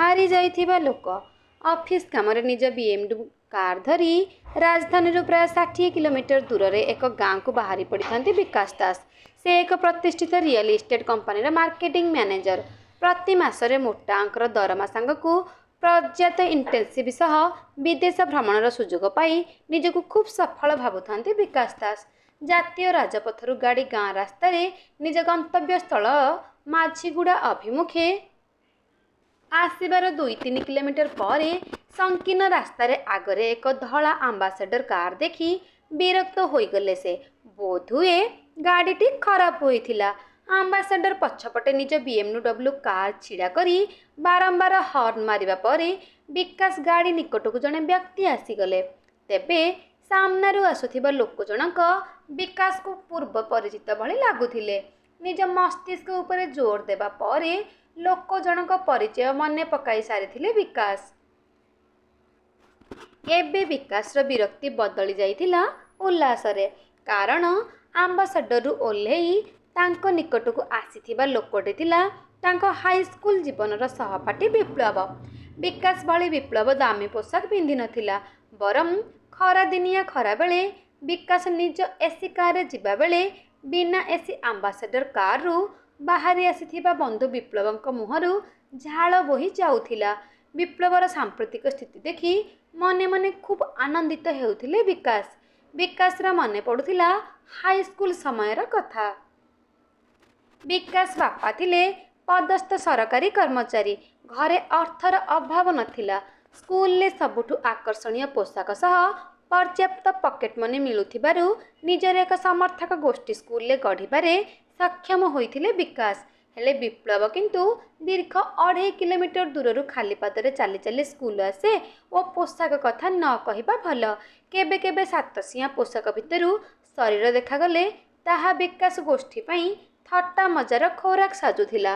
ହାରି ଯାଇଥିବା ଲୋକ। ଅଫିସ କାମରେ ନିଜ ବିଏମ୍ଡବ୍ଲୁ କାର୍ ଧରି ରାଜଧାନୀରୁ ପ୍ରାୟ 60 କିଲୋମିଟର ଦୂରରେ ଏକ ଗାଁକୁ ବାହାରି ପଡ଼ିଥାନ୍ତି ବିକାଶ ଦାସ। ସେ ଏକ ପ୍ରତିଷ୍ଠିତ ରିଅଲ ଇଷ୍ଟେଟ୍ କମ୍ପାନୀର ମାର୍କେଟିଂ ମ୍ୟାନେଜର। ପ୍ରତି ମାସରେ ମୋଟା ଅଙ୍କର ଦରମା ସାଙ୍ଗକୁ ପର୍ଯ୍ୟାପ୍ତ ଇନସେଣ୍ଟିଭ୍ ସହ ବିଦେଶ ଭ୍ରମଣର ସୁଯୋଗ ପାଇ ନିଜକୁ ଖୁବ୍ ସଫଳ ଭାବୁଥାନ୍ତି ବିକାଶ ଦାସ। ଜାତୀୟ ରାଜପଥରୁ ଗାଡ଼ି ଗାଁ ରାସ୍ତାରେ ନିଜ ଗନ୍ତବ୍ୟସ୍ଥଳ ମାଝିଗୁଡ଼ା ଅଭିମୁଖେ ଆସିବାର 2-3 କିଲୋମିଟର ପରେ ସଂକୀର୍ଣ୍ଣ ରାସ୍ତାରେ ଆଗରେ ଏକ ଧଳା ଆମ୍ବାସେଡର କାର୍ ଦେଖି ବିରକ୍ତ ହୋଇଗଲେ ସେ। ବୋଧହୁଏ ଗାଡ଼ିଟି ଖରାପ ହୋଇଥିଲା। ଆମ୍ବାସେଡର ପଛପଟେ ନିଜ ବିଏମ୍ଡବ୍ଲୁ କାର୍ ଛିଡ଼ା କରି ବାରମ୍ବାର ହର୍ଣ୍ଣ ମାରିବା ପରେ ବିକାଶ ଗାଡ଼ି ନିକଟକୁ ଜଣେ ବ୍ୟକ୍ତି ଆସିଗଲେ। ତେବେ ସାମ୍ନାରୁ ଆସୁଥିବା ଲୋକ ଜଣକ ବିକାଶକୁ ପୂର୍ବ ପରିଚିତ ଭଳି ଲାଗୁଥିଲେ। ନିଜ ମସ୍ତିଷ୍କ ଉପରେ ଜୋର ଦେବା ପରେ ଲୋକ ଜଣକ ପରିଚୟ ମନେ ପକାଇ ସାରିଥିଲେ ବିକାଶ। ଏବେ ବିକାଶର ବିରକ୍ତି ବଦଳି ଯାଇଥିଲା ଉଲ୍ଲାସରେ। କାରଣ ଆମ୍ବାସେଡରରୁ ଓହ୍ଲେଇ ତାଙ୍କ ନିକଟକୁ ଆସିଥିବା ଲୋକଟି ଥିଲା ତାଙ୍କ ହାଇସ୍କୁଲ ଜୀବନର ସହପାଠୀ ବିପ୍ଳବ। ବିକାଶ ଭଳି ବିପ୍ଳବ ଦାମୀ ପୋଷାକ ପିନ୍ଧିନଥିଲା। ବରଂ ଖରାଦିନିଆ ଖରାବେଳେ ବିକାଶ ନିଜ ଏସି କାର୍ରେ ଯିବାବେଳେ ବିନା ଏସି ଆମ୍ବାସେଡର କାର୍ରୁ ବାହାରି ଆସିଥିବା ବନ୍ଧୁ ବିପ୍ଳବଙ୍କ ମୁହଁରୁ ଝାଳ ବୋହି ଯାଉଥିଲା। ବିପ୍ଳବର ସାମ୍ପ୍ରତିକ ସ୍ଥିତି ଦେଖି ମନେ ମନେ ଖୁବ୍ ଆନନ୍ଦିତ ହେଉଥିଲେ ବିକାଶ। ବିକାଶର ମନେ ପଡ଼ୁଥିଲା ହାଇସ୍କୁଲ ସମୟର କଥା। ବିକାଶ ବାପା ଥିଲେ ପଦସ୍ଥ ସରକାରୀ କର୍ମଚାରୀ। ଘରେ ଅର୍ଥର ଅଭାବ ନଥିଲା। ସ୍କୁଲରେ ସବୁଠୁ ଆକର୍ଷଣୀୟ ପୋଷାକ ସହ ପର୍ଯ୍ୟାପ୍ତ ପକେଟ୍ ମନି ମିଳୁଥିବାରୁ ନିଜର ଏକ ସମର୍ଥକ ଗୋଷ୍ଠୀ ସ୍କୁଲରେ ଗଢ଼ିବାରେ ସକ୍ଷମ ହୋଇଥିଲେ ବିକାଶ। ହେଲେ ବିପ୍ଳବ କିନ୍ତୁ ଦୀର୍ଘ 2.5 କିଲୋମିଟର ଦୂରରୁ ଖାଲି ପାଦରେ ଚାଲି ଚାଲି ସ୍କୁଲ ଆସେ ଓ ପୋଷାକ କଥା ନ କହିବା ଭଲ। କେବେ କେବେ ସାତସିଆଁ ପୋଷାକ ଭିତରୁ ଶରୀର ଦେଖାଗଲେ ତାହା ବିକାଶ ଗୋଷ୍ଠୀ ପାଇଁ ଥଟ୍ଟା ମଜାର ଖୋରାକ ସାଜୁଥିଲା।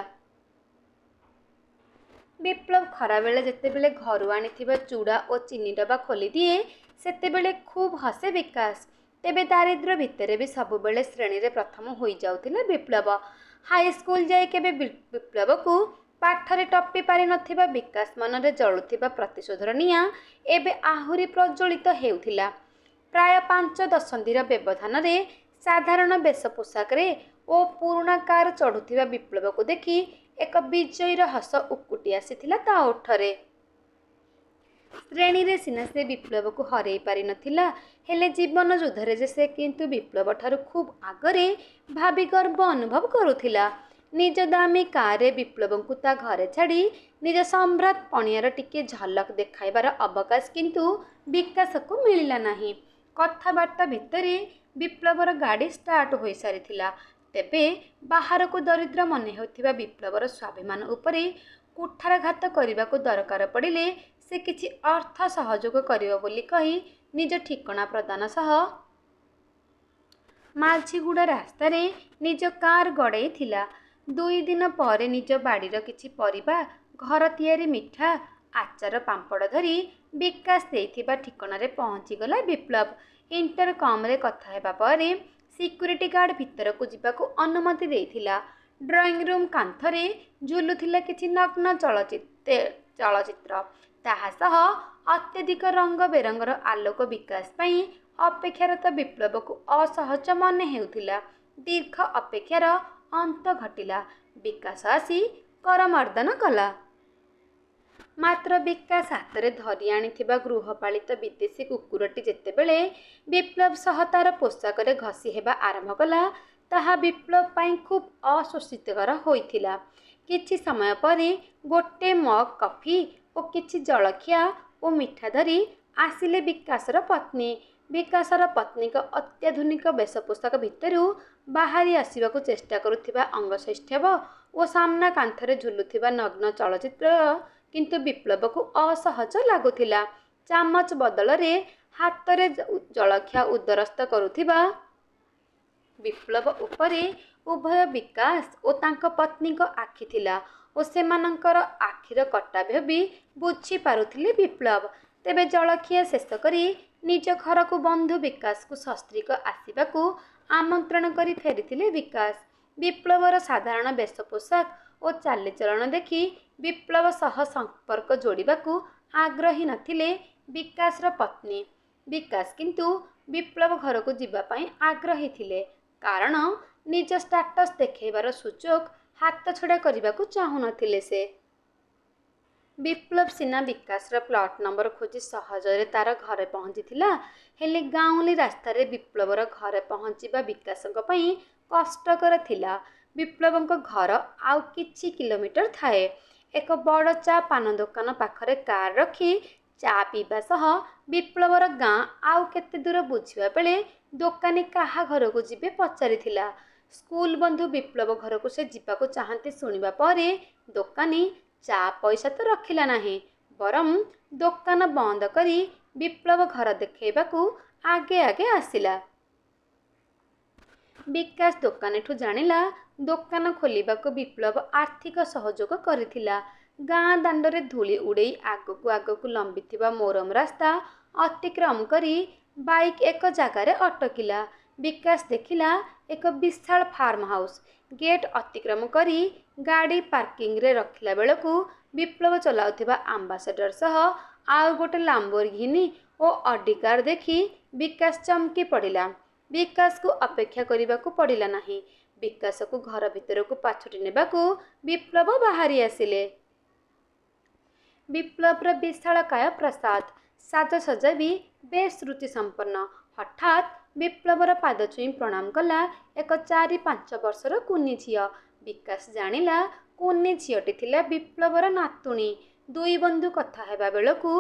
ବିପ୍ଳବ ଖରାବେଳେ ଯେତେବେଳେ ଘରୁ ଆଣିଥିବା ଚୁଡ଼ା ଓ ଚିନି ଡବା ଖୋଲିଦିଏ, ସେତେବେଳେ ଖୁବ୍ ହସେ ବିକାଶ। ତେବେ ଦାରିଦ୍ର୍ୟ ଭିତରେ ବି ସବୁବେଳେ ଶ୍ରେଣୀରେ ପ୍ରଥମ ହୋଇଯାଉଥିଲା ବିପ୍ଳବ। ହାଇସ୍କୁଲ ଯାଏ କେବେ ବିପ୍ଳବକୁ ପାଠରେ ଟପି ପାରିନଥିବା ବିକାଶ ମନରେ ଜଳୁଥିବା ପ୍ରତିଶୋଧର ନିଆଁ ଏବେ ଆହୁରି ପ୍ରଜ୍ୱଳିତ ହେଉଥିଲା। ପ୍ରାୟ 5 ଦଶନ୍ଧିର ବ୍ୟବଧାନରେ ସାଧାରଣ ବେଶ ପୋଷାକରେ ଓ ପୁରୁଣା କାର୍ ଚଢ଼ୁଥିବା ବିପ୍ଳବକୁ ଦେଖି ଏକ ବିଜୟୀର ହସ ଉକୁଟି ଆସିଥିଲା ତା ଓଠରେ। ଶ୍ରେଣୀରେ ସିନା ସେ ବିପ୍ଳବକୁ ହରେଇ ପାରିନଥିଲା, ହେଲେ ଜୀବନ ଯୁଦ୍ଧରେ ଯେ ସେ କିନ୍ତୁ ବିପ୍ଳବଠାରୁ ଖୁବ୍ ଆଗରେ ଭାବି ଗର୍ବ ଅନୁଭବ କରୁଥିଲା। ନିଜ ଦାମୀ କାର୍ରେ ବିପ୍ଳବଙ୍କୁ ତା ଘରେ ଛାଡ଼ି ନିଜ ସମ୍ଭ୍ରାନ୍ତ ପଣିଆର ଟିକିଏ ଝଲକ ଦେଖାଇବାର ଅବକାଶ କିନ୍ତୁ ବିକାଶକୁ ମିଳିଲା ନାହିଁ। କଥାବାର୍ତ୍ତା ଭିତରେ ବିପ୍ଳବର ଗାଡ଼ି ଷ୍ଟାର୍ଟ ହୋଇସାରିଥିଲା। ତେବେ ବାହାରକୁ ଦରିଦ୍ର ମନେ ହେଉଥିବା ବିପ୍ଳବର ସ୍ୱାଭିମାନ ଉପରେ କୁଠାରଘାତ କରିବାକୁ ଦରକାର ପଡ଼ିଲେ ସେ କିଛି ଅର୍ଥ ସହଯୋଗ କରିବ ବୋଲି କହି ନିଜ ଠିକଣା ପ୍ରଦାନ ସହ ମାଝିଗୁଡ଼ା ରାସ୍ତାରେ ନିଜ କାର୍ ଗଡ଼େଇଥିଲା। 2 ଦିନ ପରେ ନିଜ ବାଡ଼ିର କିଛି ପରିବା, ଘର ତିଆରି ମିଠା, ଆଚାର, ପାମ୍ପଡ଼ ଧରି ବିକାଶ ଦେଇଥିବା ଠିକଣାରେ ପହଞ୍ଚିଗଲା ବିପ୍ଳବ। ଇଣ୍ଟରକମ୍ରେ କଥା ହେବା ପରେ ସିକ୍ୟୁରିଟି ଗାର୍ଡ ଭିତରକୁ ଯିବାକୁ ଅନୁମତି ଦେଇଥିଲା। ଡ୍ରଇଂ ରୁମ୍ କାନ୍ଥରେ ଝୁଲୁଥିଲା କିଛି ନଗ୍ନ ଚଳଚ୍ଚିତ୍ର। ତାହା ସହ ଅତ୍ୟଧିକ ରଙ୍ଗ ବେରଙ୍ଗର ଆଲୋକ ବିକାଶ ପାଇଁ ଅପେକ୍ଷାରତ ବିପ୍ଳବକୁ ଅସହଜ ମନେ ହେଉଥିଲା। ଦୀର୍ଘ ଅପେକ୍ଷାର ଅନ୍ତ ଘଟିଲା। ବିକାଶ ଆସି କରମର୍ଦ୍ଦନ କଲା। ମାତ୍ର ବିକାଶ ହାତରେ ଧରି ଆଣିଥିବା ଗୃହପାଳିତ ବିଦେଶୀ କୁକୁରଟି ଯେତେବେଳେ ବିପ୍ଳବ ସହ ତାର ପୋଷାକରେ ଘଷି ହେବା ଆରମ୍ଭ କଲା, ତାହା ବିପ୍ଳବ ପାଇଁ ଖୁବ୍ ଅସ୍ୱସ୍ତିକର ହୋଇଥିଲା। କିଛି ସମୟ ପରେ ଗୋଟେ ମଗ୍ କଫି ଓ କିଛି ଜଳଖିଆ ଓ ମିଠା ଧରି ଆସିଲେ ବିକାଶର ପତ୍ନୀ। ବିକାଶର ପତ୍ନୀଙ୍କ ଅତ୍ୟାଧୁନିକ ବେଶ ପୋଷାକ ଭିତରୁ ବାହାରି ଆସିବାକୁ ଚେଷ୍ଟା କରୁଥିବା ଅଙ୍ଗସୌଷ୍ଠବ ଓ ସାମ୍ନା କାନ୍ଥରେ ଝୁଲୁଥିବା ନଗ୍ନ ଚଳଚ୍ଚିତ୍ର କିନ୍ତୁ ବିପ୍ଳବକୁ ଅସହଜ ଲାଗୁଥିଲା। ଚାମଚ ବଦଳରେ ହାତରେ ଜଳଖିଆ ଉଦରସ୍ଥ କରୁଥିବା ବିପ୍ଳବ ଉପରେ ଉଭୟ ବିକାଶ ଓ ତାଙ୍କ ପତ୍ନୀଙ୍କ ଆଖି ଥିଲା ଓ ସେମାନଙ୍କର ଆଖିର କଟାକ୍ଷ ବି ବୁଝିପାରୁଥିଲେ ବିପ୍ଳବ। ତେବେ ଜଳଖିଆ ଶେଷ କରି ନିଜ ଘରକୁ ବନ୍ଧୁ ବିକାଶକୁ ସସ୍ତ୍ରୀକ ଆସିବାକୁ ଆମନ୍ତ୍ରଣ କରି ଫେରିଥିଲେ ବିକାଶ। ବିପ୍ଳବର ସାଧାରଣ ବେଶ ପୋଷାକ ଓ ଚାଲିଚଳନ ଦେଖି ବିପ୍ଳବ ସହ ସମ୍ପର୍କ ଯୋଡ଼ିବାକୁ ଆଗ୍ରହୀ ନଥିଲେ ବିକାଶର ପତ୍ନୀ। ବିକାଶ କିନ୍ତୁ ବିପ୍ଳବ ଘରକୁ ଯିବା ପାଇଁ ଆଗ୍ରହୀ ଥିଲେ, କାରଣ ନିଜ ଷ୍ଟାଟସ୍ ଦେଖେଇବାର ସୁଯୋଗ ହାତଛଡ଼ା କରିବାକୁ ଚାହୁଁନଥିଲେ ସେ। ବିପ୍ଳବ ସିନା ବିକାଶର ପ୍ଲଟ୍ ନମ୍ବର ଖୋଜି ସହଜରେ ତା'ର ଘରେ ପହଞ୍ଚିଥିଲା, ହେଲେ ଗାଉଁଲି ରାସ୍ତାରେ ବିପ୍ଳବର ଘରେ ପହଞ୍ଚିବା ବିକାଶଙ୍କ ପାଇଁ କଷ୍ଟକର ଥିଲା। ବିପ୍ଳବଙ୍କ ଘର ଆଉ କିଛି କିଲୋମିଟର ଥାଏ। ଏକ ବଡ଼ ଚା' ପାନ ଦୋକାନ ପାଖରେ କାର୍ ରଖି ଚା' ପିଇବା ସହ ବିପ୍ଳବର ଗାଁ ଆଉ କେତେ ଦୂର ବୁଝିବା ବେଳେ ଦୋକାନୀ କାହା ଘରକୁ ଯିବେ ପଚାରିଥିଲା। ସ୍କୁଲ ବନ୍ଧୁ ବିପ୍ଳବ ଘରକୁ ସେ ଯିବାକୁ ଚାହାନ୍ତି ଶୁଣିବା ପରେ ଦୋକାନୀ ଚା' ପଇସା ତ ରଖିଲା ନାହିଁ, ବରଂ ଦୋକାନ ବନ୍ଦ କରି ବିପ୍ଳବ ଘର ଦେଖେଇବାକୁ ଆଗେ ଆଗେ ଆସିଲା। ବିକାଶ ଦୋକାନୀଠୁ ଜାଣିଲା, ଦୋକାନ ଖୋଲିବାକୁ ବିପ୍ଳବ ଆର୍ଥିକ ସହଯୋଗ କରିଥିଲା। ଗାଁ ଦାଣ୍ଡରେ ଧୂଳି ଉଡ଼େଇ ଆଗକୁ ଆଗକୁ ଲମ୍ବିଥିବା ମୋରମ ରାସ୍ତା ଅତିକ୍ରମ କରି ବାଇକ୍ ଏକ ଜାଗାରେ ଅଟକିଲା। ବିକାଶ ଦେଖିଲା ଏକ ବିଶାଳ ଫାର୍ମ ହାଉସ୍। ଗେଟ୍ ଅତିକ୍ରମ କରି ଗାଡ଼ି ପାର୍କିଂରେ ରଖିଲା ବେଳକୁ ବିପ୍ଳବ ଚଲାଉଥିବା ଆମ୍ବାସେଡର ସହ ଆଉ ଗୋଟେ ଲାମ୍ବୋର୍ଘିନି ଓ ଅଡି କାର୍ ଦେଖି ବିକାଶ ଚମକି ପଡ଼ିଲା। ବିକାଶକୁ ଅପେକ୍ଷା କରିବାକୁ ପଡ଼ିଲା ନାହିଁ। ବିକାଶକୁ ଘର ଭିତରକୁ ପାଛୋଟି ନେବାକୁ ବିପ୍ଳବ ବାହାରି ଆସିଲେ। ବିପ୍ଳବର ବିଶାଳକାୟ ପ୍ରାସାଦ। ସାଜସଜ୍ଜା ବି ବେଶ୍ ରୁଚିସମ୍ପନ୍ନ। ହଠାତ୍ ବିପ୍ଳବର ପାଦ ଛୁଇଁ ପ୍ରଣାମ କଲା ଏକ 4-5 ବର୍ଷର କୁନି ଝିଅ। ବିକାଶ ଜାଣିଲା, କୁନି ଝିଅଟି ଥିଲା ବିପ୍ଳବର ନାତୁଣୀ। ଦୁଇ ବନ୍ଧୁ କଥା ହେବା ବେଳକୁ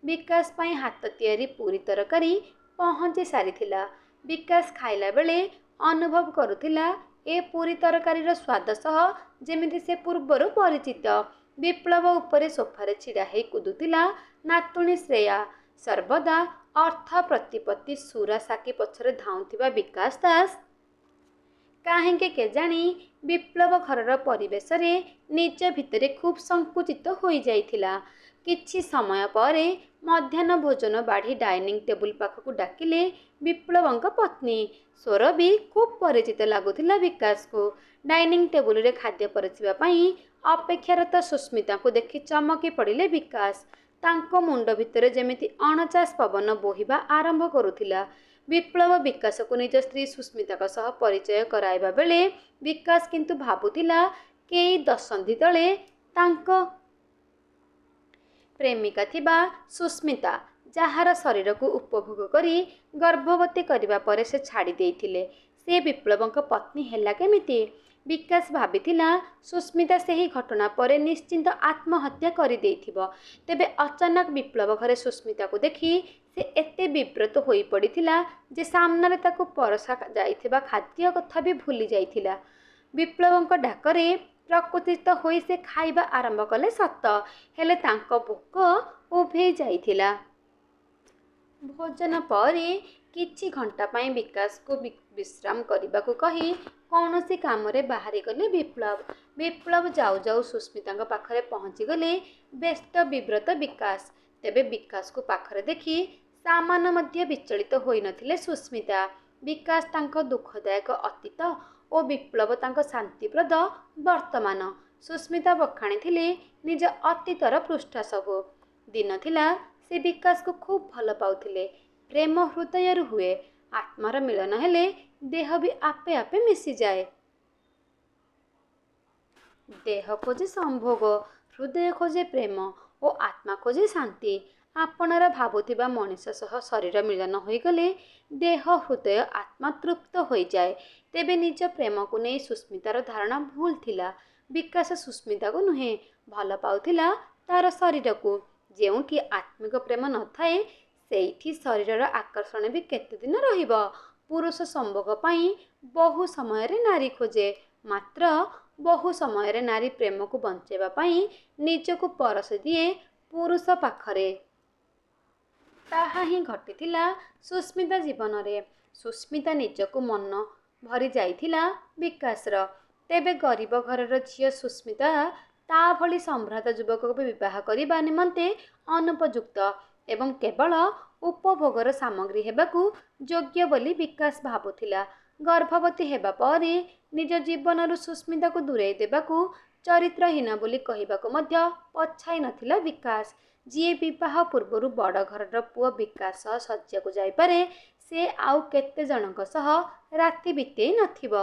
ବିକାଶ ପାଇଁ ହାତ ତିଆରି ପୁରୀ ତରକାରୀ ପହଞ୍ଚି ସାରିଥିଲା। ବିକାଶ ଖାଇଲା ବେଳେ ଅନୁଭବ କରୁଥିଲା, ଏ ପୁରୀ ତରକାରୀର ସ୍ୱାଦ ସହ ଯେମିତି ସେ ପୂର୍ବରୁ ପରିଚିତ। ବିପ୍ଳବ ଉପରେ ସୋଫାରେ ଛିଡ଼ା ହେଇ କୁଦୁଥିଲା ନାତୁଣୀ ଶ୍ରେୟା। ସର୍ବଦା ଅର୍ଥ ପ୍ରତିପତ୍ତି ସୁରା ସାକି ପଛରେ ଧାଉଁଥିବା ବିକାଶ ଦାସ କାହିଁକି କେଜାଣି ବିପ୍ଳବ ଘରର ପରିବେଶରେ ନିଜ ଭିତରେ ଖୁବ୍ ସଙ୍କୁଚିତ ହୋଇଯାଇଥିଲା। କିଛି ସମୟ ପରେ ମଧ୍ୟାହ୍ନ ଭୋଜନ ବାଢ଼ି ଡାଇନିଂ ଟେବୁଲ ପାଖକୁ ଡାକିଲେ ବିପ୍ଳବଙ୍କ ପତ୍ନୀ। ସ୍ୱର ବି ଖୁବ୍ ପରିଚିତ ଲାଗୁଥିଲା ବିକାଶକୁ। ଡାଇନିଂ ଟେବୁଲରେ ଖାଦ୍ୟ ପରଷିବା ପାଇଁ ଅପେକ୍ଷାରତ ସୁସ୍ମିତାଙ୍କୁ ଦେଖି ଚମକି ପଡ଼ିଲେ ବିକାଶ। ତାଙ୍କ ମୁଣ୍ଡ ଭିତରେ ଯେମିତି ଅଣଚାଷ ପବନ ବୋହିବା ଆରମ୍ଭ କରୁଥିଲା। ବିପ୍ଳବ ବିକାଶକୁ ନିଜ ସ୍ତ୍ରୀ ସୁସ୍ମିତାଙ୍କ ସହ ପରିଚୟ କରାଇବା ବେଳେ ବିକାଶ କିନ୍ତୁ ଭାବୁଥିଲା, କେଇ ଦଶନ୍ଧି ତଳେ ତାଙ୍କ ପ୍ରେମିକା ଥିବା ସୁସ୍ମିତା, ଯାହାର ଶରୀରକୁ ଉପଭୋଗ କରି ଗର୍ଭବତୀ କରିବା ପରେ ସେ ଛାଡ଼ି ଦେଇଥିଲେ, ସେ ବିପ୍ଳବଙ୍କ ପତ୍ନୀ ହେଲା କେମିତି? ବିକାଶ ଭାବିଥିଲା, ସୁସ୍ମିତା ସେହି ଘଟଣା ପରେ ନିଶ୍ଚିତ ଆତ୍ମହତ୍ୟା କରିଦେଇଥିବ। ତେବେ ଅଚାନକ ବିପ୍ଳବ ଘରେ ସୁସ୍ମିତାକୁ ଦେଖି ସେ ଏତେ ବିବ୍ରତ ହୋଇପଡ଼ିଥିଲା ଯେ ସାମ୍ନାରେ ତାକୁ ପରସା ଯାଇଥିବା ଖାଦ୍ୟ କଥା ବି ଭୁଲି ଯାଇଥିଲା। ବିପ୍ଳବଙ୍କ ଡାକରେ ପ୍ରକୋଚିତ ହୋଇ ସେ ଖାଇବା ଆରମ୍ଭ କଲେ ସତ, ହେଲେ ତାଙ୍କ ଭୋକ ଉଭେଇ ଯାଇଥିଲା। ଭୋଜନ ପରେ କିଛି ଘଣ୍ଟା ପାଇଁ ବିକାଶକୁ ବିଶ୍ରାମ କରିବାକୁ କହି କୌଣସି କାମରେ ବାହାରିଗଲେ ବିପ୍ଳବ। ବିପ୍ଳବ ଯାଉ ଯାଉ ସୁସ୍ମିତାଙ୍କ ପାଖରେ ପହଞ୍ଚିଗଲେ ବ୍ୟସ୍ତ ବିବ୍ରତ ବିକାଶ। ତେବେ ବିକାଶକୁ ପାଖରେ ଦେଖି ସାମାନ୍ୟ ମଧ୍ୟ ବିଚଳିତ ହୋଇନଥିଲେ ସୁସ୍ମିତା। ବିକାଶ ତାଙ୍କ ଦୁଃଖଦାୟକ ଅତୀତ ଓ ବିପ୍ଳବ ତାଙ୍କ ଶାନ୍ତିପ୍ରଦ ବର୍ତ୍ତମାନ। ସୁସ୍ମିତା ବଖାଣିଥିଲେ ନିଜ ଅତୀତର ପୃଷ୍ଠା ସବୁ। ଦିନ ଥିଲା ସେ ବିକାଶକୁ ଖୁବ୍ ଭଲ ପାଉଥିଲେ। ପ୍ରେମ ହୃଦୟରୁ ହୁଏ। ଆତ୍ମାର ମିଳନ ହେଲେ ଦେହ ବି ଆପେ ଆପେ ମିଶିଯାଏ। ଦେହ ଖୋଜେ ସମ୍ଭୋଗ, ହୃଦୟ ଖୋଜେ ପ୍ରେମ ଓ ଆତ୍ମା ଖୋଜେ ଶାନ୍ତି। ଆପଣାର ଭାବୁଥିବା ମଣିଷ ସହ ଶରୀର ମିଳନ ହୋଇଗଲେ ଦେହ, ହୃଦୟ, ଆତ୍ମା ତୃପ୍ତ ହୋଇଯାଏ। ତେବେ ନିଜ ପ୍ରେମକୁ ନେଇ ସୁସ୍ମିତାର ଧାରଣା ଭୁଲ ଥିଲା। ବିକାଶ ସୁସ୍ମିତାକୁ ନୁହେଁ, ଭଲ ପାଉଥିଲା ତା'ର ଶରୀରକୁ। ଯେଉଁଠି ଆତ୍ମିକ ପ୍ରେମ ନଥାଏ, ସେଇଠି ଶରୀରର ଆକର୍ଷଣ ବି କେତେଦିନ ରହିବ? ପୁରୁଷ ସମ୍ଭୋଗ ପାଇଁ ବହୁ ସମୟରେ ନାରୀ ଖୋଜେ, ମାତ୍ର ବହୁ ସମୟରେ ନାରୀ ପ୍ରେମକୁ ବଞ୍ଚେଇବା ପାଇଁ ନିଜକୁ ପରସି ଦିଏ ପୁରୁଷ ପାଖରେ। ତାହା ହିଁ ଘଟିଥିଲା ସୁସ୍ମିତା ଜୀବନରେ। ସୁସ୍ମିତା ନିଜକୁ ମନ ଭରି ଯାଇଥିଲା ବିକାଶର। ତେବେ ଗରିବ ଘରର ଝିଅ ସୁସ୍ମିତା ତା ଭଳି ସମ୍ଭ୍ରାନ୍ତ ଯୁବକକୁ ବିବାହ କରିବା ନିମନ୍ତେ ଅନୁପଯୁକ୍ତ ଏବଂ କେବଳ ଉପଭୋଗର ସାମଗ୍ରୀ ହେବାକୁ ଯୋଗ୍ୟ ବୋଲି ବିକାଶ ଭାବୁଥିଲା। ଗର୍ଭବତୀ ହେବା ପରେ ନିଜ ଜୀବନରୁ ସୁସ୍ମିତାକୁ ଦୂରେଇ ଦେବାକୁ ଚରିତ୍ରହୀନ ବୋଲି କହିବାକୁ ମଧ୍ୟ ପଛାଇ ନଥିଲା ବିକାଶ। ଯିଏ ବିବାହ ପୂର୍ବରୁ ବଡ଼ ଘରର ପୁଅ ବିକାଶ ସହ ଶଯ୍ୟାକୁ ଯାଇପାରେ, ସେ ଆଉ କେତେ ଜଣଙ୍କ ସହ ରାତି ବିତେଇ ନଥିବ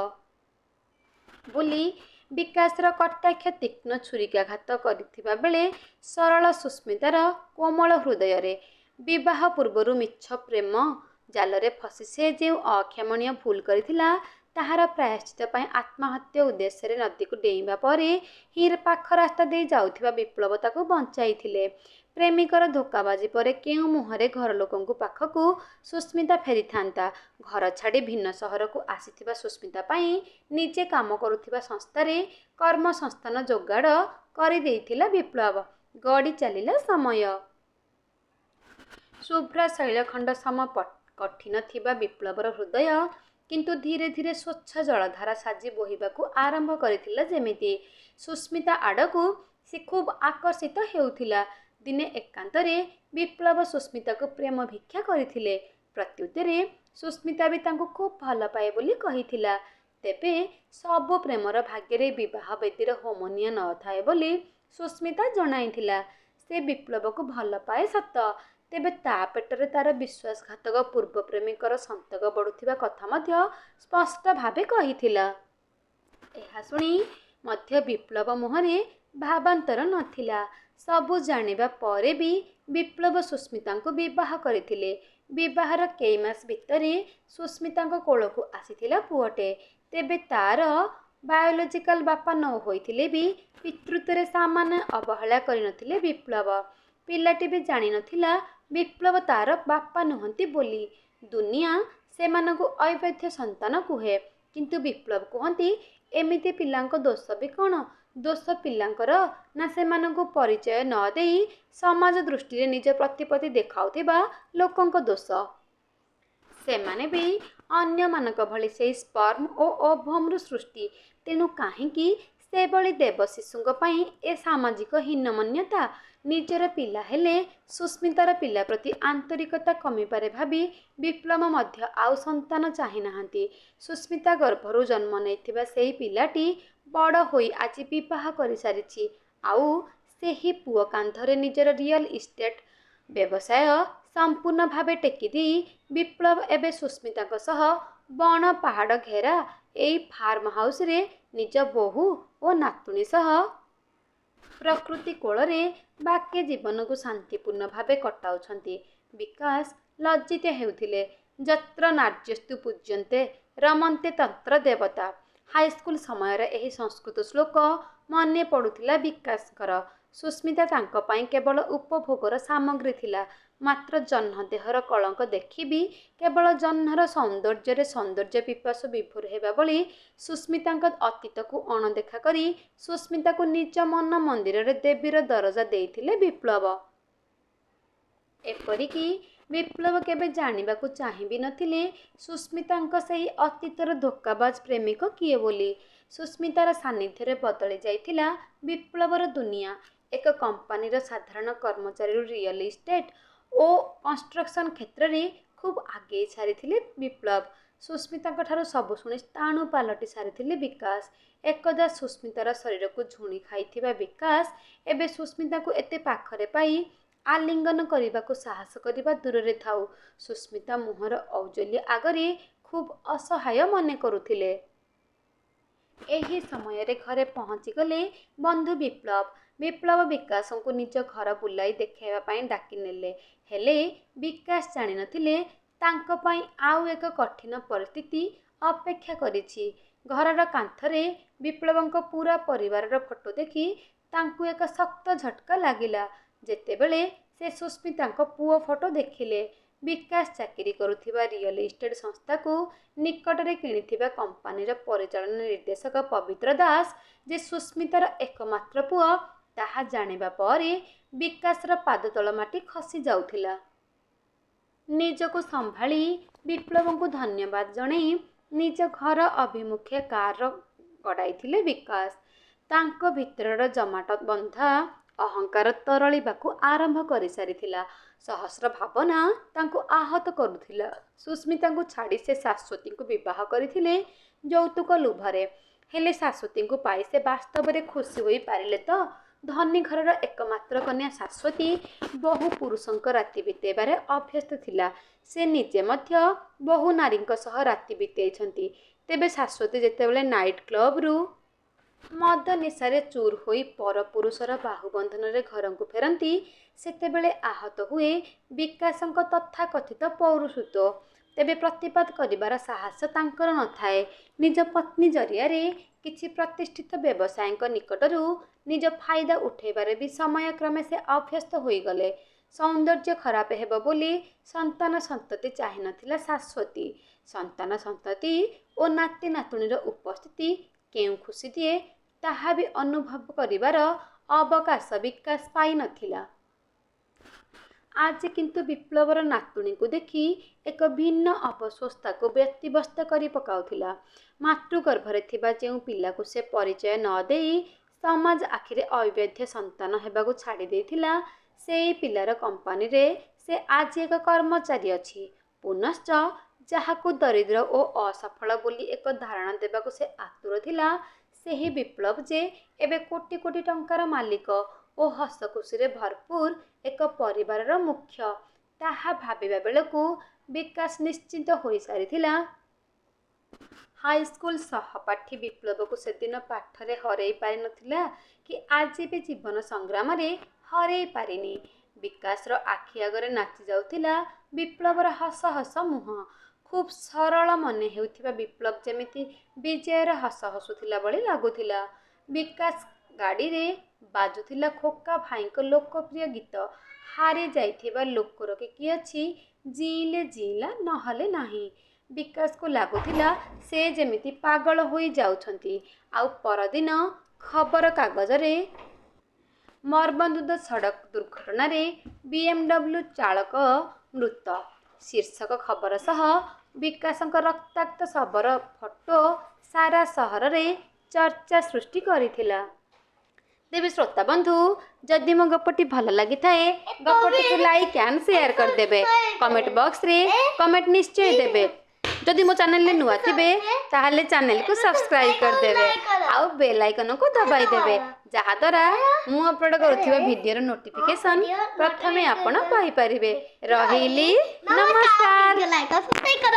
ବୋଲି ବିକାଶର କଟାକ୍ଷ ତୀକ୍ଷ୍ଣ ଛୁରିକାଘାତ କରିଥିବା ବେଳେ ସରଳ ସୁସ୍ମିତାର କୋମଳ ହୃଦୟରେ। ବିବାହ ପୂର୍ବରୁ ମିଛ ପ୍ରେମ ଜାଲରେ ଫସି ସେ ଯେଉଁ ଅକ୍ଷମଣୀୟ ଭୁଲ କରିଥିଲା, ତାହାର ପ୍ରାୟଶ୍ଚିତ୍ତ ପାଇଁ ଆତ୍ମହତ୍ୟା ଉଦ୍ଦେଶ୍ୟରେ ନଦୀକୁ ଡେଇଁବା ପରେ ହିଁ ପାଖ ରାସ୍ତା ଦେଇ ଯାଉଥିବା ବିପ୍ଳବ ତାକୁ ବଞ୍ଚାଇଥିଲେ। ପ୍ରେମିକର ଧୋକାବାଜି ପରେ କେଉଁ ମୁହଁରେ ଘରଲୋକଙ୍କ ପାଖକୁ ସୁସ୍ମିତା ଫେରିଥାନ୍ତା? ଘର ଛାଡ଼ି ଭିନ୍ନ ସହରକୁ ଆସିଥିବା ସୁସ୍ମିତା ପାଇଁ ନିଜେ କାମ କରୁଥିବା ସଂସ୍ଥାରେ କର୍ମସଂସ୍ଥାନ ଯୋଗାଡ଼ କରିଦେଇଥିଲା ବିପ୍ଳବ। ଗଡ଼ି ଚାଲିଲା ସମୟ। ଶୁଭ୍ର ଶୈଳଖଣ୍ଡ ସମ କଠିନ ଥିବା ବିପ୍ଳବର ହୃଦୟ କିନ୍ତୁ ଧୀରେ ଧୀରେ ସ୍ୱଚ୍ଛ ଜଳଧାରା ସାଜି ବୋହିବାକୁ ଆରମ୍ଭ କରିଥିଲା ଯେମିତି। ସୁସ୍ମିତା ଆଡ଼କୁ ସେ ଖୁବ୍ ଆକର୍ଷିତ ହେଉଥିଲା। ଦିନେ ଏକାନ୍ତରେ ବିପ୍ଳବ ସୁସ୍ମିତାକୁ ପ୍ରେମ ଭିକ୍ଷା କରିଥିଲେ। ପ୍ରତ୍ୟୁତ୍ତରେ ସୁସ୍ମିତା ବି ତାଙ୍କୁ ଖୁବ୍ ଭଲପାଏ ବୋଲି କହିଥିଲା। ତେବେ ସବୁ ପ୍ରେମର ଭାଗ୍ୟରେ ବିବାହ ବେଦୀର ହୋମନିଆଁ ନ ଥାଏ ବୋଲି ସୁସ୍ମିତା ଜଣାଇଥିଲା। ସେ ବିପ୍ଳବକୁ ଭଲପାଏ ସତ, ତେବେ ତା ପେଟରେ ତା'ର ବିଶ୍ୱାସଘାତକ ପୂର୍ବ ପ୍ରେମିକର ସନ୍ତକ ବଢ଼ୁଥିବା କଥା ମଧ୍ୟ ସ୍ପଷ୍ଟ ଭାବେ କହିଥିଲା। ଏହା ଶୁଣି ମଧ୍ୟ ବିପ୍ଳବ ମୁହଁରେ ଭାବାନ୍ତର ନଥିଲା। ସବୁ ଜାଣିବା ପରେ ବି ବିପ୍ଳବ ସୁସ୍ମିତାଙ୍କୁ ବିବାହ କରିଥିଲେ। ବିବାହର କେଇମାସ ଭିତରେ ସୁସ୍ମିତାଙ୍କ କୋଳକୁ ଆସିଥିଲା ପୁଅଟେ। ତେବେ ତା'ର ବାୟୋଲୋଜିକାଲ ବାପା ନ ହୋଇଥିଲେ ବି ପିତୃତ୍ୱରେ ସାମାନ୍ୟ ଅବହେଳା କରିନଥିଲେ ବିପ୍ଳବ। ପିଲାଟି ବି ଜାଣିନଥିଲା ବିପ୍ଳବ ତା'ର ବାପା ନୁହନ୍ତି ବୋଲି। ଦୁନିଆ ସେମାନଙ୍କୁ ଅବୈଧ ସନ୍ତାନ କୁହେ। କିନ୍ତୁ ବିପ୍ଳବ କୁହନ୍ତି, ଏମିତି ପିଲାଙ୍କ ଦୋଷ ବି କ'ଣ? ଦୋଷ ପିଲାଙ୍କର ନା ସେମାନଙ୍କୁ ପରିଚୟ ନ ଦେଇ ସମାଜ ଦୃଷ୍ଟିରେ ନିଜ ପ୍ରତିପତ୍ତି ଦେଖାଉଥିବା ଲୋକଙ୍କ ଦୋଷ? ସେମାନେ ବି ଅନ୍ୟମାନଙ୍କ ଭଳି ସେଇ ସ୍ପର୍ମ ଓ ଓଭମ୍‌ରୁ ସୃଷ୍ଟି। ତେଣୁ କାହିଁକି ସେଭଳି ଦେବଶିଶୁଙ୍କ ପାଇଁ ଏ ସାମାଜିକ ହୀନମନ୍ୟତା? ନିଜର ପିଲା ହେଲେ ସୁସ୍ମିତାର ପିଲା ପ୍ରତି ଆନ୍ତରିକତା କମିପାରେ ଭାବି ବିପ୍ଳବ ମଧ୍ୟ ଆଉ ସନ୍ତାନ ଚାହିଁନାହାନ୍ତି। ସୁସ୍ମିତା ଗର୍ଭରୁ ଜନ୍ମ ନେଇଥିବା ସେଇ ପିଲାଟି ବଡ଼ ହୋଇ ଆଜି ବିବାହ କରିସାରିଛି। ଆଉ ସେହି ପୁଅ କାନ୍ଧରେ ନିଜର ରିଅଲ ଇଷ୍ଟେଟ୍ ବ୍ୟବସାୟ ସମ୍ପୂର୍ଣ୍ଣ ଭାବେ ଟେକିଦେଇ ବିପ୍ଳବ ଏବେ ସୁସ୍ମିତାଙ୍କ ସହ ବଣ ପାହାଡ଼ ଘେରା ଏଇ ଫାର୍ମ ହାଉସରେ ନିଜ ବୋହୂ ଓ ନାତୁଣୀ ସହ ପ୍ରକୃତି କୋଳରେ ବାକି ଜୀବନକୁ ଶାନ୍ତିପୂର୍ଣ୍ଣ ଭାବେ କଟାଉଛନ୍ତି। ବିକାଶ ଲଜ୍ଜିତ ହେଉଥିଲେ। ଯତ୍ର ନାର୍ଯ୍ୟସ୍ତୁ ପୂଜ୍ୟନ୍ତେ ରମନ୍ତେ ତତ୍ର ଦେବତା। ହାଇସ୍କୁଲ ସମୟର ଏହି ସଂସ୍କୃତ ଶ୍ଳୋକ ମନେ ପଡ଼ୁଥିଲା ବିକାଶଙ୍କର। ସୁସ୍ମିତା ତାଙ୍କ ପାଇଁ କେବଳ ଉପଭୋଗର ସାମଗ୍ରୀ ଥିଲା। ମାତ୍ର ଜହ୍ନ ଦେହର କଳଙ୍କ ଦେଖି ବି କେବଳ ଜହ୍ନର ସୌନ୍ଦର୍ଯ୍ୟରେ ସୌନ୍ଦର୍ଯ୍ୟପିପାସୁ ବିଭୋର ହେବା ଭଳି ସୁସ୍ମିତାଙ୍କ ଅତୀତକୁ ଅଣଦେଖା କରି ସୁସ୍ମିତାକୁ ନିଜ ମନ ମନ୍ଦିରରେ ଦେବୀର ଦରଜା ଦେଇଥିଲେ ବିପ୍ଳବ। ଏପରିକି ବିପ୍ଳବ କେବେ ଜାଣିବାକୁ ଚାହିଁ ବି ନଥିଲେ ସୁସ୍ମିତାଙ୍କ ସେଇ ଅତୀତର ଧୋକାବାଜ ପ୍ରେମିକ କିଏ ବୋଲି। ସୁସ୍ମିତାର ସାନ୍ନିଧ୍ୟରେ ବଦଳି ଯାଇଥିଲା ବିପ୍ଳବର ଦୁନିଆ। ଏକ କମ୍ପାନୀର ସାଧାରଣ କର୍ମଚାରୀରୁ ରିଅଲ ଇଷ୍ଟେଟ୍ ଓ କନଷ୍ଟ୍ରକ୍ସନ କ୍ଷେତ୍ରରେ ଖୁବ୍ ଆଗେଇ ସାରିଥିଲେ ବିପ୍ଳବ। ସୁସ୍ମିତାଙ୍କଠାରୁ ସବୁ ଶୁଣି ସ୍ଥାଣୁ ପାଲଟି ସାରିଥିଲେ ବିକାଶ। ଏକଦା ସୁସ୍ମିତାର ଶରୀରକୁ ଝୁଣି ଖାଇଥିବା ବିକାଶ ଏବେ ସୁସ୍ମିତାକୁ ଏତେ ପାଖରେ ପାଇ ଆଲିଙ୍ଗନ କରିବାକୁ ସାହସ କରିବା ଦୂରରେ ଥାଉ, ସୁସ୍ମିତା ମୁହଁର ଔଜ୍ଜ୍ୱଲ୍ୟ ଆଗରେ ଖୁବ୍ ଅସହାୟ ମନେ କରୁଥିଲେ। ଏହି ସମୟରେ ଘରେ ପହଞ୍ଚିଗଲେ ବନ୍ଧୁ ବିପ୍ଳବ। ବିପ୍ଳବ ବିକାଶଙ୍କୁ ନିଜ ଘର ବୁଲାଇ ଦେଖାଇବା ପାଇଁ ଡାକିନେଲେ। ହେଲେ ବିକାଶ ଜାଣିନଥିଲେ ତାଙ୍କ ପାଇଁ ଆଉ ଏକ କଠିନ ପରିସ୍ଥିତି ଅପେକ୍ଷା କରିଛି। ଘରର କାନ୍ଥରେ ବିପ୍ଳବଙ୍କ ପୂରା ପରିବାରର ଫଟୋ ଦେଖି ତାଙ୍କୁ ଏକ ଶକ୍ତ ଝଟକା ଲାଗିଲା, ଯେତେବେଳେ ସେ ସୁସ୍ମିତାଙ୍କ ପୁଅ ଫଟୋ ଦେଖିଲେ। ବିକାଶ ଚାକିରି କରୁଥିବା ରିଅଲ ଇଷ୍ଟେଟ୍ ସଂସ୍ଥାକୁ ନିକଟରେ କିଣିଥିବା କମ୍ପାନୀର ପରିଚାଳନା ନିର୍ଦ୍ଦେଶକ ପବିତ୍ର ଦାସ ଯେ ସୁସ୍ମିତାର ଏକମାତ୍ର ପୁଅ, ତାହା ଜାଣିବା ପରେ ବିକାଶର ପାଦତଳ ମାଟି ଖସି ଯାଉଥିଲା। ନିଜକୁ ସମ୍ଭାଳି ବିପ୍ଳବଙ୍କୁ ଧନ୍ୟବାଦ ଜଣେଇ ନିଜ ଘର ଅଭିମୁଖେ କାର ଗଡ଼ାଇଥିଲେ ବିକାଶ। ତାଙ୍କ ଭିତରର ଜମାଟ ବନ୍ଧା ଅହଙ୍କାର ତରଳିବାକୁ ଆରମ୍ଭ କରିସାରିଥିଲା। ସହସ୍ର ଭାବନା ତାଙ୍କୁ ଆହତ କରୁଥିଲା। ସୁସ୍ମିତାଙ୍କୁ ଛାଡ଼ି ସେ ଶାଶ୍ୱତୀଙ୍କୁ ବିବାହ କରିଥିଲେ ଯୌତୁକ ଲୋଭରେ। ହେଲେ ଶାଶ୍ୱତୀଙ୍କୁ ପାଇ ସେ ବାସ୍ତବରେ ଖୁସି ହୋଇ ପାରିଲେ ତ? ଧନୀ ଘରର ଏକମାତ୍ର କନ୍ୟା ଶାଶ୍ୱତୀ ବହୁ ପୁରୁଷଙ୍କ ରାତି ବିତେଇବାରେ ଅଭ୍ୟସ୍ତ ଥିଲା। ସେ ନିଜେ ମଧ୍ୟ ବହୁ ନାରୀଙ୍କ ସହ ରାତି ବିତେଇଛନ୍ତି। ତେବେ ଶାଶ୍ୱତୀ ଯେତେବେଳେ ନାଇଟ୍ କ୍ଲବରୁ ମଦ ନିଶାରେ ଚୁର୍ ହୋଇ ପର ପୁରୁଷର ବାହୁବନ୍ଧନରେ ଘରକୁ ଫେରନ୍ତି, ସେତେବେଳେ ଆହତ ହୁଏ ବିକାଶଙ୍କ ତଥାକଥିତ ପୌରୁଷତ୍ୱ। ତେବେ ପ୍ରତିବାଦ କରିବାର ସାହସ ତାଙ୍କର ନଥାଏ। ନିଜ ପତ୍ନୀ ଜରିଆରେ କିଛି ପ୍ରତିଷ୍ଠିତ ବ୍ୟବସାୟୀଙ୍କ ନିକଟରୁ ନିଜ ଫାଇଦା ଉଠେଇବାରେ ବି ସମୟକ୍ରମେ ସେ ଅଭ୍ୟସ୍ତ ହୋଇଗଲେ। ସୌନ୍ଦର୍ଯ୍ୟ ଖରାପ ହେବ ବୋଲି ସନ୍ତାନ ସନ୍ତତି ଚାହିଁ ନଥିଲା ଶାଶ୍ୱତୀ। ସନ୍ତାନ ସନ୍ତତି ଓ ନାତି ନାତୁଣୀର ଉପସ୍ଥିତି କେଉଁ ଖୁସି ଦିଏ, ତାହା ବି ଅନୁଭବ କରିବାର ଅବକାଶ ବିକାଶ ପାଇନଥିଲା। ଆଜି କିନ୍ତୁ ବିପ୍ଳବର ନାତୁଣୀକୁ ଦେଖି ଏକ ଭିନ୍ନ ଅଫସୋସ ତାକୁ ବ୍ୟତିବ୍ୟସ୍ତ କରି ପକାଉଥିଲା। ମାତୃଗର୍ଭରେ ଥିବା ଯେଉଁ ପିଲାକୁ ସେ ପରିଚୟ ନ ଦେଇ ସମାଜ ଆଖିରେ ଅବୈଧ ସନ୍ତାନ ହେବାକୁ ଛାଡ଼ି ଦେଇଥିଲା, ସେଇ ପିଲାର କମ୍ପାନୀରେ ସେ ଆଜି ଏକ କର୍ମଚାରୀ ଅଛି। ପୁନଶ୍ଚ ଯାହାକୁ ଦରିଦ୍ର ଓ ଅସଫଳ ବୋଲି ଏକ ଧାରଣା ଦେବାକୁ ସେ ଆତୁର ଥିଲା, ସେହି ବିପ୍ଳବ ଯେ ଏବେ କୋଟି କୋଟି ଟଙ୍କାର ମାଲିକ ଓ ହସଖୁସିରେ ଭରପୁର ଏକ ପରିବାରର ମୁଖ୍ୟ, ତାହା ଭାବିବା ବେଳକୁ ବିକାଶ ନିଶ୍ଚିତ ହୋଇସାରିଥିଲା। ହାଇସ୍କୁଲ ସହପାଠୀ ବିପ୍ଳବକୁ ସେଦିନ ପାଠରେ ହରେଇ ପାରିନଥିଲା କି ଆଜି ବି ଜୀବନ ସଂଗ୍ରାମରେ ହରେଇ ପାରିନି। ବିକାଶର ଆଖି ଆଗରେ ନାଚି ଯାଉଥିଲା ବିପ୍ଳବର ହସ ହସ ମୁହଁ। ଖୁବ୍ ସରଳ ମନେ ହେଉଥିବା ବିପ୍ଳବ ଯେମିତି ବିଜୟର ହସ ହସୁଥିଲା ଭଳି ଲାଗୁଥିଲା। ବିକାଶ ଗାଡ଼ିରେ ବାଜୁଥିଲା ଖୋକା ଭାଇଙ୍କ ଲୋକପ୍ରିୟ ଗୀତ, ହାରି ଯାଇଥିବା ଲୋକର କି ଅଛି, ଜିଇଁଲେ ଜିଇଁଲା ନହେଲେ ନାହିଁ। ବିକାଶକୁ ଲାଗୁଥିଲା ସେ ଯେମିତି ପାଗଳ ହୋଇ ଯାଉଛନ୍ତି। ଆଉ ପରଦିନ ଖବରକାଗଜରେ ମର୍ମନ୍ତୁଦ ସଡ଼କ ଦୁର୍ଘଟଣାରେ ବି.ଏମ୍.ଡବ୍ଲ୍ୟୁ ଚାଳକ ମୃତ ଶୀର୍ଷକ ଖବର ସହ ବିକାଶଙ୍କ ରକ୍ତାକ୍ତ ଶବର ଫଟୋ ସାରା ସହରରେ ଚର୍ଚ୍ଚା ସୃଷ୍ଟି କରିଥିଲା। ତେବେ ଶ୍ରୋତା ବନ୍ଧୁ, ଯଦି ମୋ ଗପଟି ଭଲ ଲାଗିଥାଏ, ଗପଟିକୁ ଲାଇକ୍ ଆଣ୍ଡ ସେୟାର କରିଦେବେ। କମେଣ୍ଟ ବକ୍ସରେ କମେଣ୍ଟ ନିଶ୍ଚୟ ଦେବେ। ଯଦି ମୋ ଚ୍ୟାନେଲରେ ନୂଆ ଥିବେ, ତାହେଲେ ଚ୍ୟାନେଲକୁ ସବସ୍କ୍ରାଇବ୍ କରିଦେବେ ଆଉ ବେଲ୍ ଆଇକନକୁ ଦବାଇ ଦେବେ, ଯାହାଦ୍ୱାରା ମୁଁ ଅପଲୋଡ଼ କରୁଥିବା ଭିଡ଼ିଓର ନୋଟିଫିକେସନ୍ ପ୍ରଥମେ ଆପଣ ପାଇପାରିବେ। ରହିଲି, ନମସ୍କାର। ଲାଇକ୍ ସବସ୍କ୍ରାଇବ୍ କର।